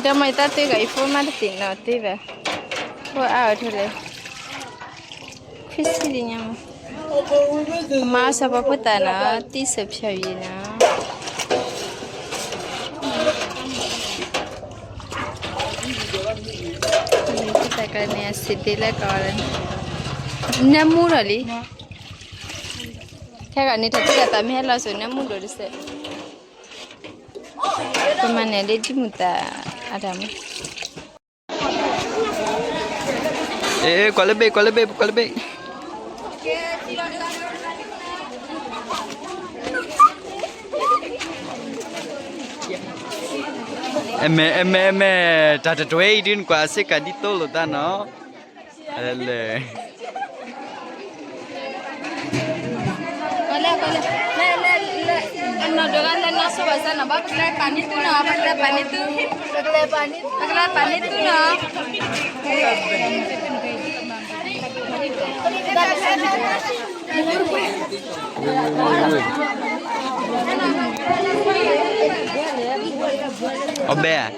ဒီးမ့ၢ်တၢ်တ့ၢ်ဂၤအံၤ ဖိမါတသ့ၣ်နီၣ်တ့ၢ်ဘၣ်, ဖိအါအီၤထီၣ်လဲၣ်, ခွံဆံဒ်ညါမး, မါစီၤပီၤဖိသၣ်နီၣ်, တံၢ်စၢဖၠီယံၤနီၣ်, ဖိသၣ်ကျါန့ၣ် အစံးသ့လၢကီးလၢ, နၢမူထီၣ်လံ, ခဲဂၤန့ၣ် တၢ်တံၢ်တၢ်သၣ်မ့ၢ်ဟဲလီၤစိၤ နၢမူဒိၣ်တစဲး ပမၤန့ၢ်လၢဒ်မုၢ်သၣ်အတၢ်မူ, အဲ ကွၢ်လၢဘ့ၣ် ကွၢ်လၢဘ့ၣ် ကွၢ်လၢဘ့ၣ်, အမဲာ် အမဲာ် အမဲာ် တၢ်တတွဲအံၤဒုး နကွၢ်စ့ၢ်ကီးဒ်သိးလိာ်သးနီၣ်, လဲၣ် အနီၢ်ဒိၣ်ဂၤလၢနီၢ်ဆိဘၣ်ဆၣ်နီၣ် ဘၣ်ပကျဲပာ်န့ၢ်သုနီၣ်, ပကျဲပာ်န့ၢ်သု, ပကျဲပာ်န့ၢ်သုနီၣ်, အီၣ်ဘဲၣ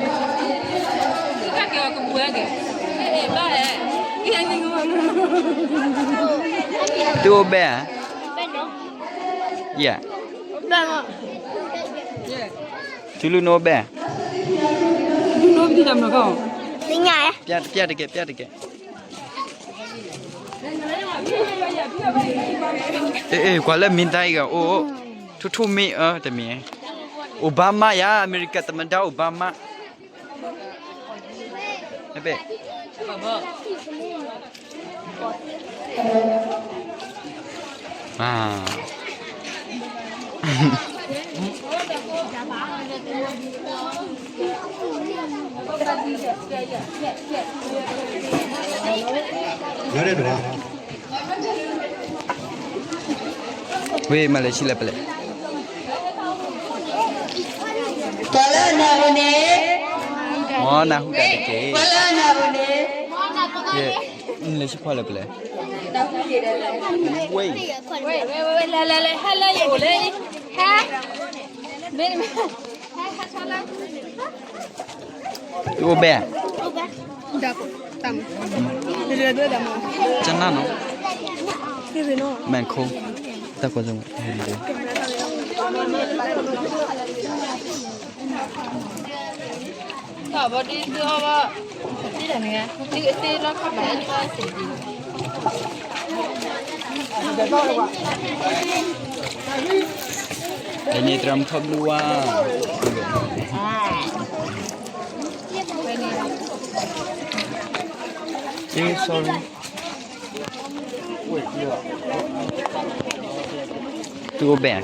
်ဧါ သုအိၣ်ဘဲၣ်ဧါ, ယဲ, သုလူနအိၣ်ဘဲၣ်, ပျၢ်တကဲ ပျၢ်တကဲ အဲ ကွၢ်လၢမ့ၢ်တၢ်အံၤဂၤအိၣ်, ထူထူမ့ၢ်အၢ တမ့ၢ်, အိၣ်ဘါမးယၤ အမဲရကၤသမ္မတအိၣ်ဘါမး, ဝ့ၢ်မၤလၢဆံလၢပလဲၣ်, ပှၤလၢအနၢ်ဟူန့ၣ်, မ်နၢ်ဟူတၢ်တက့ၢ်, ပှၤလၢအနၢ်ဟူန့ၣ်, လၢဆံခွါလၢပလဲၣ်, ဝ့ၢ် သုအိၣ်ဘဲၣ်, ကနၣ်နီၣ်, မဲာ်ခိၣ်, တၢ်ကွၢ်စိ, တန့ၢ်သရၣ်မုၣ်ထီၣ်ဘျုးဝါ, သုအိၣ်ဘဲၣ်,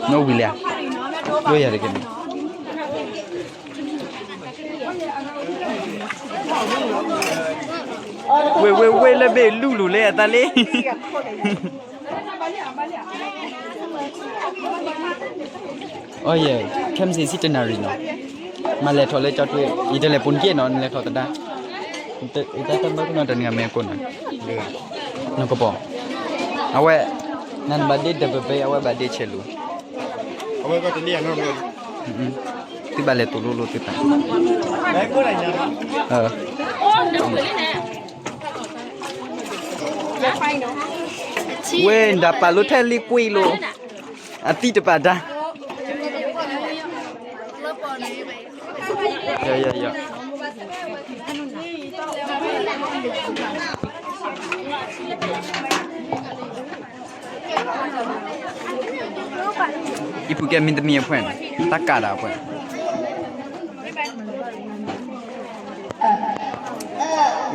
နအိၣ်ဝံၤလံဧါ, ဒိၣ်ယၤတက့ၢ်န့ၣ် ဝ့ၢ် ဝ့ၢ် ဝ့ၢ်လၢဘ့ၣ်လူၢ်လူၢ်လၢအသးလံ, အီယဲ, ခဲမုၢ်ဆ့ၣ်ဆံတနၣ်ရံၣ်နီၤ, မၤလဲၤထီၣ်လၢကၠီတွ့, ယတလဲၤပိာ်နက့ၢ်နီၤ, နလဲၤထီၣ်သဒါ, ယတၢ်တၢ်ဘၣ်ကနီၤတနံၤမ့ၢ်ကိးနၤ, နကပီၤ, အဝဲ, နၤနဘၣ်ဒ့တပပၢ် အဝဲဘၣ်ဒ့ဆဲးလူၤ, အဝဲကတလံၢ်အနီၢ်မ့ၢ်, သုဘၣ်လဲၤတိၢ်လိလိသုသး, ဝဲဒၣ်ပာ်လိာ်ထဲလံကွံာ်လိာ်, အသံတပာ်တၢ်, ယယယ အံၤပူၤကဲမ့ၢ်တမံၤအဖှဲၣ်န့ၣ်, တၢ်ကးဒၣ်အဖှဲၣ်,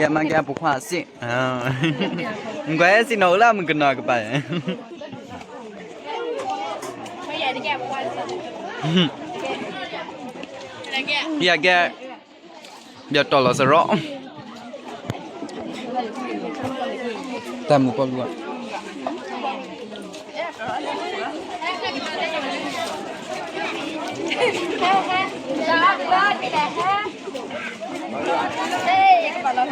ယမၤကဲအပူၤခွါစ့ၢ်, မကွၢ်စ့ၢ်နီၤ အိၣ်လၢမုၢ်ကနီၤကပၤ, ယကဲ, ယတီၢ်လီၤစရီ, တၢ်မူပီၢ်လူၤ, ဟဲဟဲ, ဟဲ, ဟဲ, ဟဲ, ဟဲ,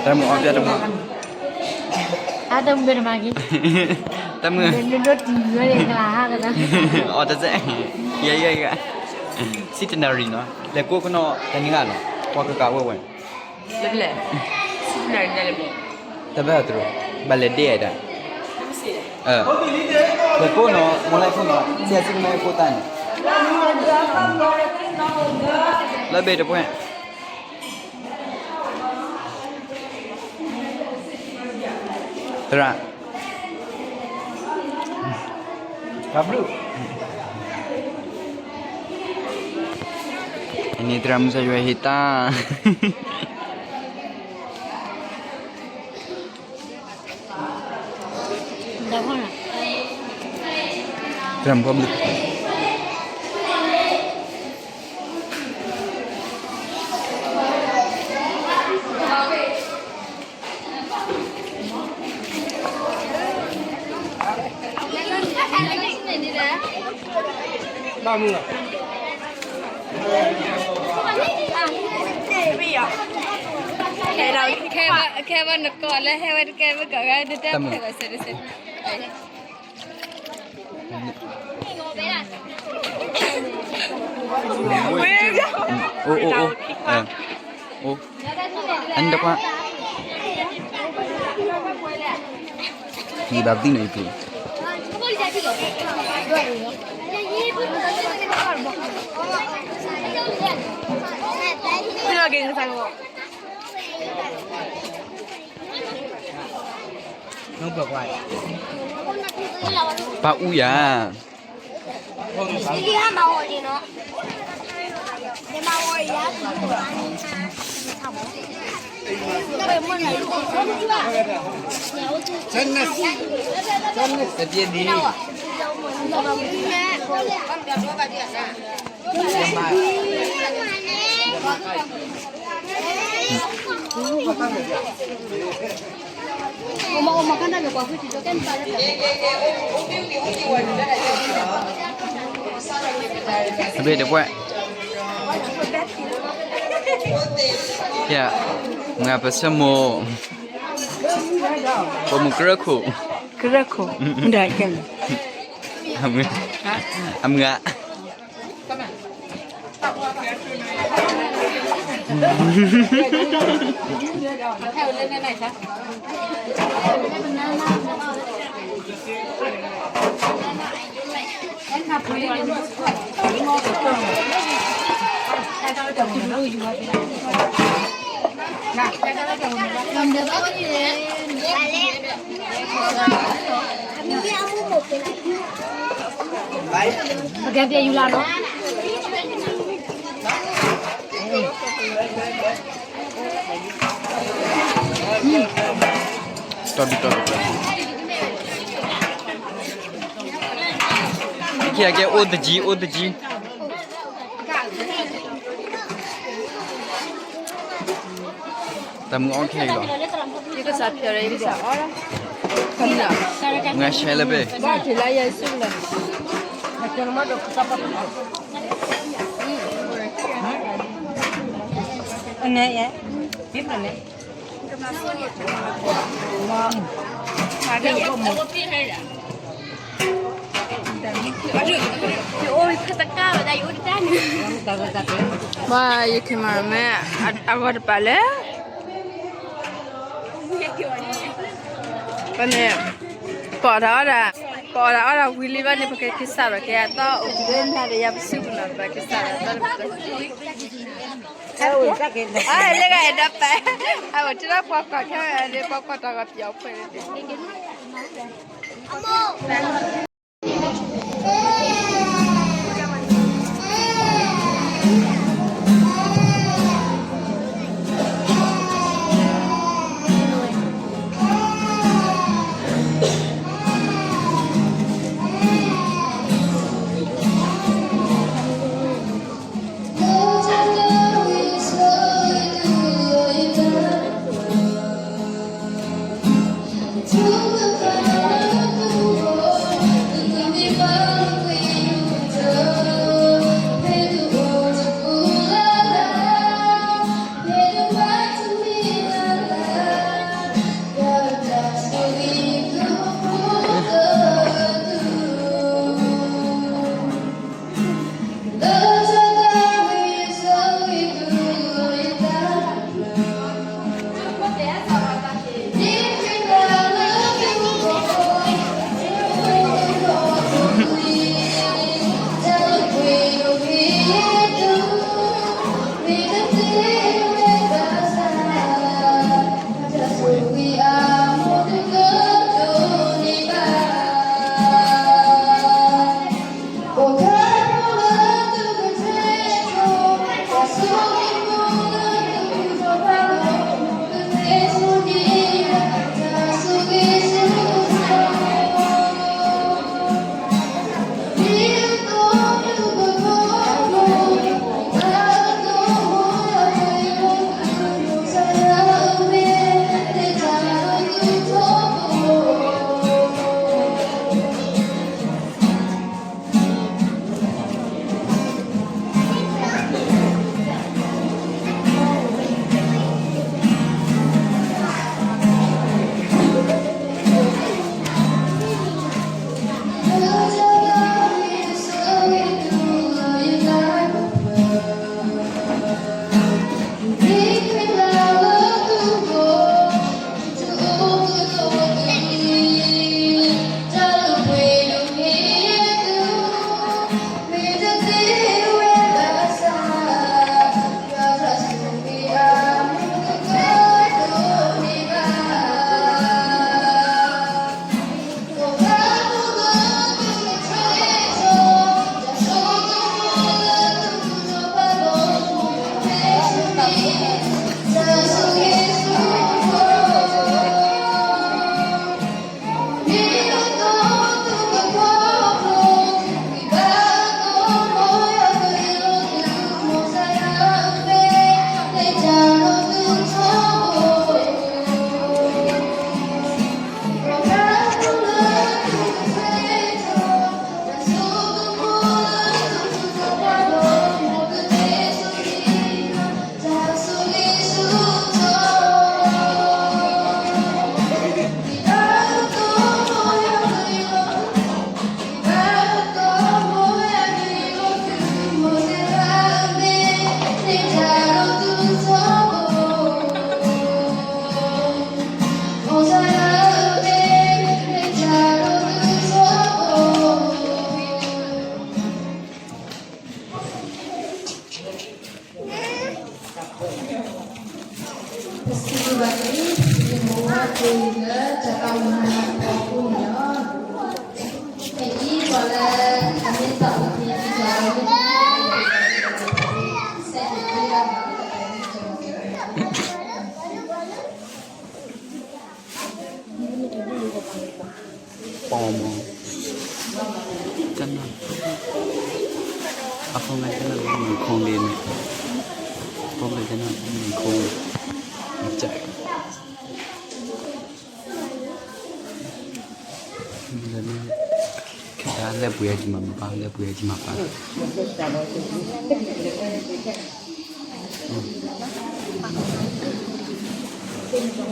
တၢ်မုာ်အီၣ်ပျဲၢ် တၢ်မုာ်, အတၢ်မုာ်, ဒိၣ်ဒိၣ်တံၢ်ဝဲန့ၣ် ကလၤဟါကသး, အီၣ်တစဲး, ယဲယဲယဲ, စံတနၣ်ရံၣ်နီၤ, လဲၤကိးကနီၤတနံၤဂၤနီၤ, ပှၤကကးဝဲဝဲ, တဘၣ်တရူး, ဘၣ်လဲၤဒ့ၣ်ဒၣ်, လဲၤကိးနီၤ, မ့ၢ်လဲၤကိးနီၤ, စံးစံးကမ့ၢ်ကိးတၢ်န့ၣ်, လၢဘ့ၣ်တပှဲၤ သရၣ်, အန့ၣ်သရၣ်မုၣ်စီၤယွဲဟ့ၣ်တၢ်, သရၣ်မုၣ်ကီၢ်ဘျုး ခဲဘၣ်နကိးလၢဟဲဝဲတကဲမ့ၢ်ကီးဂၤ နတၢ်ဖဲးဘၣ်စဲးတစဲး, အိၣ်အိၣ်အိၣ်, အိၣ်, အန့ၣ်တကွၢ်, ယဘၣ်ပသံၣ်န့ၣ်ယပူၤ, ပၢ်အူယၤ အဘ့ၣ်တပှဲၤ, ယ, မုၢ်ဂၤပဆၢမိၢ်, ပိာ်မုၣ်ကရၢခိၣ်, ကရၢခိၣ်, မုၢ်ဂၤ, အမုၢ်ဂၤ ပကဲပျဲယူၤလၢ်နီၤ, တီၢ်ဒုတီၢ်ဒု, ကဲကဲ အိၣ်တကံ အိၣ်တကံ, တၢ်မုာ်အီၣ်ခဲအံၤလီၤ, မုၢ်ဂၤရှဲလၢဘ့ၣ် ဘၣ်ယကမၤမ့ၢ် အဂီၢ်တပာ်လၢ ပန့ၣ် ပအီၣ်တၢ်အီၣ်တၢ်, ပအီၣ်တၢ်အီၣ်တၢ်ဝံၤလံဘၣ်န့ၣ် ပကက့ၤစးထီၣ်က့ၤအသီအိၣ်ဘှံးနၤဒီးယၤပစုပူၤနီၤ ပက့ၤစးထီၣ်သီတပတီၢ်, အလဲၤဂၤအဲၣ်ဒိးပာ်, အဝဲထံၣ်လၢပှၤကွၢ်ခဲဝဲဒၣ် ပှၤကွၢ်တၢ်ဂီၤပျီၤဖှဲးန့ၣ် ပစံးဘျုးဘၣ်က့ၤ ပမိၢ်ပၢ်သ့ၣ်လၢတၢ်သးဝံၣ်မၤနၢၤအဖီခိၣ်န့ၣ်လီၤ. ဖဲအံၤပှၤလၢအမ့ၢ်သးအိၣ်က့ၤ ပီမီၤ ကနၣ် အဖီမဲကနၣ်လၢမုၢ်ခိၣ်လံန့ၣ် အဖီမဲကနၣ်လၢမုၢ်ခိၣ်လံ မ့ၢ် လၢ ခဲဒၣ်လဲၣ်ပှ့ၤအကမၤပာ် လဲၣ်ပှ့ၤအကမၤပာ် တၢ်ဘျုးမးန့ၣ်လီၤ. လၢပသရၣ်မုၣ်သ့ၣ်တဖၣ်အဂီၢ် တၢ်ဟ့ၣ်ကနၢၤဖိအံၤတလၢပှဲၤဒံးဘၣ်. ဘၣ်ဆၣ်သနာ်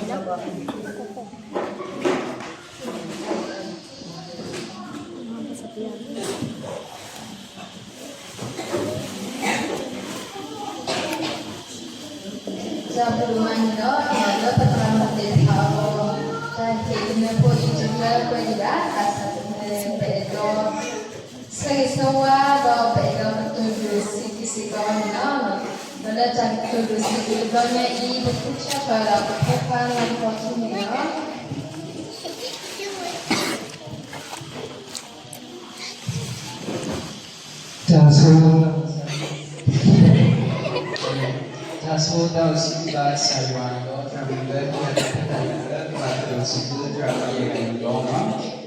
က့ ပအဲၣ်ဒိး ဆၢဂ့ၤဆၢဝါဒီး ပအဲၣ်ဒိးကတိၤဒိၣ်စံးက့ၤစ့ၢ်ကီးန့ၣ်လီၤ. ဒီးလၢတၢ်ကတိၤဒိၣ်စံးက့ၤတဘျီညါအံၤ ပဃုထၢထီၣ်ဝဲဒၣ်ပဖိခွါလၢကပီၤထူန့ၣ်လီၤ. တၢ်ဆိ တၢ်ဆိတၢ်အိၣ်ဆူၣ်အိၣ်ချ့ဘၣ်ကစၢ်ယွၤ ဒီးသရၣ်မုၣ်လၢဟ့ၣ်ယၤတၢ်ခွဲးတၢ်ယာ် လၢကဘၣ်တၢ်အိၣ်ဆူၣ်အိၣ်ချ့သရၣ်မုၣ်ယဲၢ်ဂၤန့ၣ်လီၤ.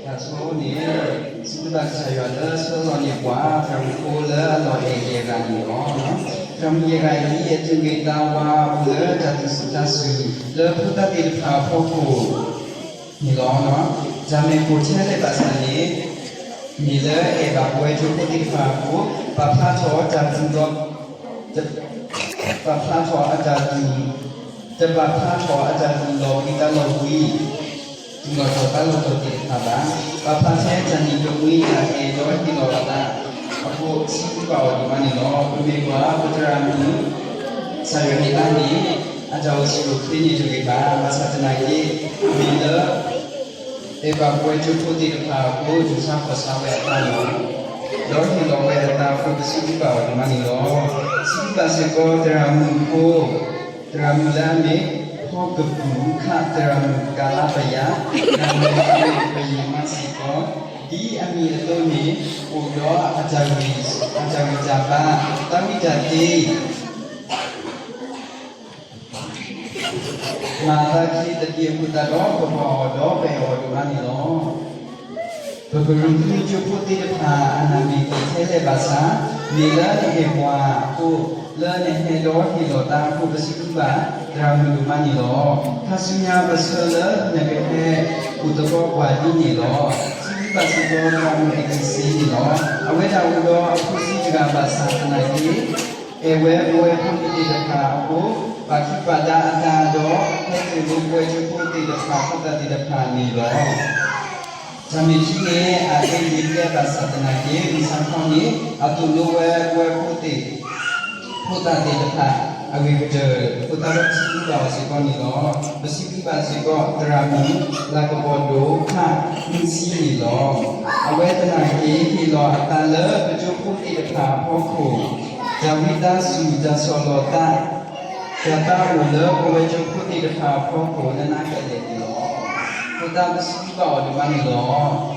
တၢ်ဆိန့ၣ် စံးဘျုးဘၣ်ကစၢ်ယွၤလၢဆှၢလီၤန့ၢ်ပှၤ သရၣ်မုၣ်ဖိလၢအလီၤအဲၣ်ယဲၢ်ဂၤန့ၣ်လီၤ. သရၣ်မုၣ်ယဲၢ်ဂၤအံၤ အသူၣ်ဂ့ၤသးဝါအိၣ်လၢတၢ်သူၣ်စူၤသးစူၤ လၢဖိသၣ်သ့ၣ်တဖၣ်အဖီခိၣ် န့ၣ်လီၤ. တၢ်မ့ၢ်ပိာ်ထွဲလၢဘၣ်ဆၣ်န့ၣ် မ့ၢ်လၢအဲၣ်ဘၣ်ပဝဲကၠိဖိသ့ၣ်တဖၣ်အဃိ ပာ်ဖျါထီၣ်တၢ်သူၣ်လီၤ ပာ်ဖျါထီၣ်အတၢ်သူၣ် တပာ်ဖျါထီၣ်အတၢ်သူၣ်လီၤဘှံးသးလီၤဘှံး သူၣ်လီၤထီၣ်သးလီၤထီၣ်သ့ၣ်တဖၣ်ဘၣ်. ပာ်ဖျါထဲတၢ်နံၤတမှံၤ တၢ်အဲၣ်ဒိးဟ့ၣ်လီၤအသးအဃိ စံးဘျုးဘၣ်အီၤဒိၣ်မးန့ၣ်လီၤ. ပမ့ၢ်ကွၢ်ပသရၣ်မုၣ် ကစၢ်ယွၤဟ့ၣ်အါန့ၣ် အတၢ်အိၣ်ဆူၣ်အိၣ်ချ့န့ၣ်တဂ့ၤဘၣ်. ဘၣ်ဆၣ်သနာ်က့ မ့ၢ်လၢ အဲၣ်ဘၣ်ပဝဲကၠိဖိသ့ၣ်တဖၣ်အဃိ ဒိၣ်ဆါခီၣ်ဆါဝဲအသးလီၤ. ဒီးဟ့ၣ်လီၤဝဲအသးအဃိ ပစံးဘျုးဘၣ်အီၤဒိၣ်မးန့ၣ်လီၤ. စံးဘျုးဘၣ်စ့ၢ်ကီးသရၣ်မုၣ်ဖိ သရၣ်မုၣ်လၢအမ့ၢ် ဖီကပူၤ ခ သရၣ်မုၣ်ကလါပယၤ နမ့ၢ်ပယံၤမးစ့ၢ်ကီး ဒ်အမံၤအသိးန့ၣ် အိၣ်ဒီးအတၢ်ဂံၢ် အတၢ်ဂံၢ်တၢ်ဘါ တၢ်ဝံတၢ်သ့ မၤသးခံတက့ၢ်အဃိသတးဒီး ပကွၢ်အီၤဒီးပအဲၣ်အီၤဒိၣ်မးန့ၣ်လီၤ. ပကရူၢ်သုကၠိဖိသ့ၣ်တဖၣ် အနၢ်မ့ၢ်က့ၤထဲလဲၣ်ဘၣ်ဆၣ်, မ့ၢ်လၢနအဲၣ်ပှၤအဃိ, လၢနဟဲဒီးဟ့ၣ်လီၤတၢ်အဃိ ပစံးဘျုးဘၣ်သရၣ်မုၣ်ဒိၣ်မးန့ၣ်လီၤ. ခါဆူညါပဆၢလၢနကဟဲအိၣ်သကိးပှၤဒ်န့ၣ်လီၤ. စံးဘျုးဘၣ်စ့ၢ်ကီးသရၣ်မုၣ်အဲၣ်ကံၣ်စ့န့ၣ်လီၤ. အဝဲဒၣ်အိၣ်ဒီးအဖိဆံးတဂၤဘၣ်ဆၣ်သနာ်က့ အဲၣ်ဝဲပဝဲဖိန့ၣ်သ့ၣ်တဖၣ်အဃိ, ပာ်ခံပာ်ဒါအတၢ်ဒီး ဟဲသိၣ်လိပဝဲကၠိဖိသ့ၣ်တဖၣ်ဖိသၣ်သ့ၣ်တဖၣ်န့ၣ်လီၤ. တၢ်မ့ၢ်ထံန့ၣ် အသ့ၣ်ညါဘၣ်ဆၣ်သနာ်က့ မုၢ်ဆါခီန့ၣ် အသိၣ်လိဝဲပဝဲဖိသ့ၣ် ဖိသၣ်သ့ၣ်တဖၣ် အဂ့ၢ်ကတၢၢ် အဃိသတးဒီးပစံးဘျုးဘၣ်အီၤစ့ၢ်ကီးန့ၣ်လီၤ. ပစံးဘျုးဘၣ်စ့ၢ်ကီး သရၣ်မုၣ် လၤကပီၤဒိၣ် ဖးမုၢ်ဆံန့ၣ်လီၤ. အဝဲသနာ်က့ ဟ့ၣ်လီၤအသးလၢပကၠိဖိသ့ၣ်တဖၣ်အဖီခိၣ်, တၢ်ဝံသးစူၤ တၢ်ဆီၣ်လီၤသး တၢ်သးအိၣ်လၢပဝဲကၠိဖိသ့ၣ်တဖၣ်အဖီခိၣ် နးနးကလဲာ်န့ၣ်လီၤ. အဃိသတးပစံးဘျုးဘၣ်အီၤဒိၣ်မးန့ၣ်လီၤ.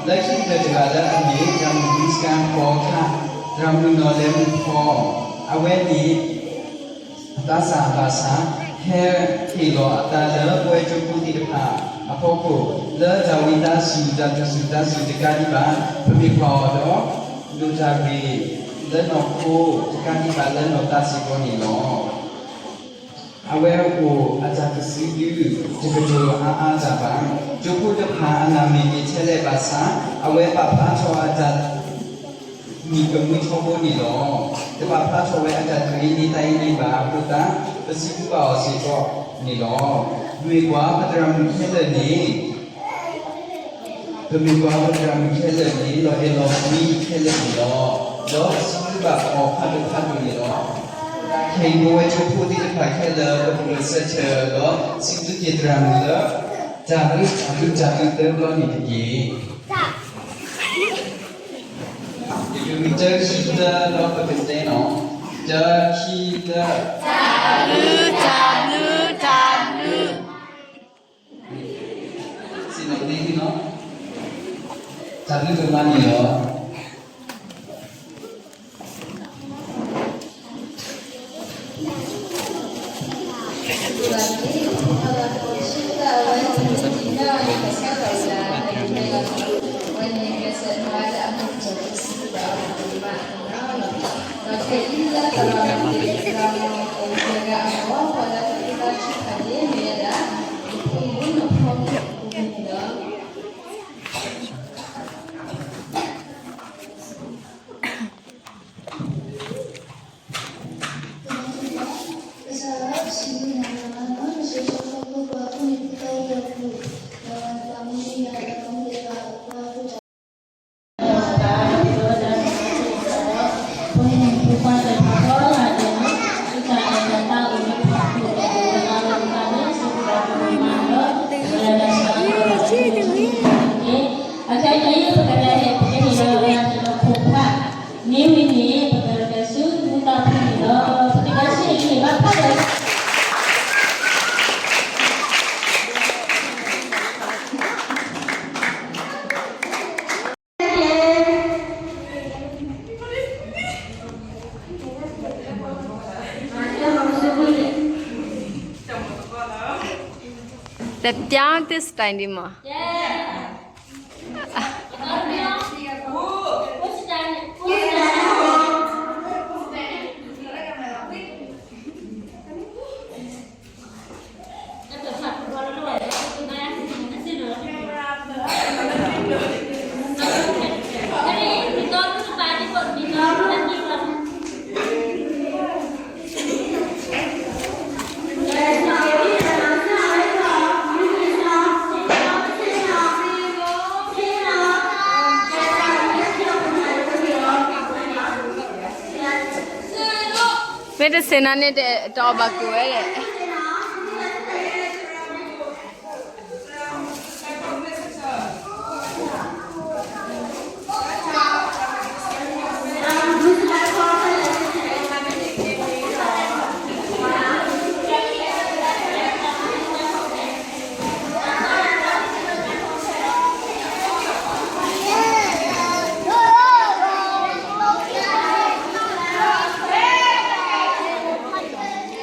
လၢခံကတၢၢ်တဂၤလၢအမ့ၢ် သရၣ်မုၣ်မုၢ်စကၤဖီခါ, သရၣ်မုၣ်နီၢ်လဲၤမုၢ်ဖီ, အဝဲန့ၣ် အသးစၢ်အဘၣ်ဆၣ် ဟဲဟ့ၣ်လီၤအသးလၢပဝဲကၠိဖိသ့ၣ်တဖၣ်အဖီခိၣ် လၢတၢ်ဝံသးစူၤ တၢ်သူၣ်စူၤသးစူၤတကးဒံးဘၣ် ပမ့ၢ်ကွၢ်အီၤဒီး ဒိၣ်တၢ်ဂ့ၤလၢနီၢ်ခိ တကးဒံးဘၣ်လၢနီၢ်သးစ့ၢ်ကီးန့ၣ်လီၤ. အဝဲအိၣ်အတၢ်ကစုဒု တကတိၤအါအါတၢ်ဘၣ်. ကၠိဖိတဖၣ်အနၢ်မ့ၢ်က့ၤထဲလဲၣ်ဘၣ်ဆၣ် အဝဲပာ်ဖျါထီၣ်အတၢ် မံၤကမှံထီဘိန့ၣ်လီၤ. တပာ်ဖျါထီၣ်ဝဲအတၢ်သူၣ်အ့န့သးအ့န့ဘၣ်အဃိသတး ပစံးဘျုးဘၣ်အီၤစ့ၢ်ကီးန့ၣ်လီၤ. ပမ့ၢ်ကွၢ်ပသရၣ်မုၣ်ခဲလၢာ်န့ၣ် ပမ့ၢ်ကွၢ်ပသရၣ်မုၣ်ခဲလၢာ်န့ၣ် လီၤအဲၣ်လီၤကွံခဲလၢာ်န့ၣ်လီၤ. ဒီးပစံးဘျုးဘၣ်အီၤဖးဒိၣ်ဖးဒိၣ်န့ၣ်လီၤ. ခဲအံၤပဝဲကၠိဖိသ့ၣ်တဖၣ်ခဲလၢာ် ပကဂဲၤဆၢထၢၣ်ဒီး စံးဘျုးက့ၤသရၣ်မုၣ်လၢ တၢ်ဘျုးတၢ်ဘျုးသၢဘျီန့ၣ်တက့ၢ်. တၢ ခံ သၢ ဒီးပကတဲနီၤ, တၢ ခံ သၢ, တၢ်ဘျုး တၢ်ဘျုး တၢ်ဘျုး, စံးနီၤ, တၢ်ဘျုးဒိၣ်မးန့ၣ်လီၤ.တပြောင်းသစ် style ဒီးမး. မ့ၢ်တဆ့ၣ်နီၤန့ၣ် တအီၣ်ဘၣ်က့ၤဝဲဒၣ်.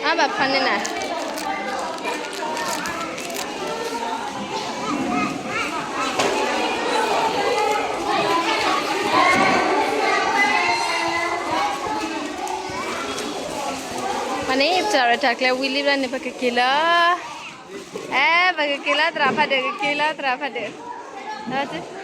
အါဘၣ်ဖးန့ၣ်နၤ. န့ၣ် တၢ်ရဲၣ်တၢ်ကျဲၤဝံၤလံဘျီန့ၣ် ပကက့ၤလၢ, အဲ ပကက့ၤလၢသရၣ်ဖးဒိၣ် ကက့ၤလၢသရၣ်ဖးဒိၣ်, လၢ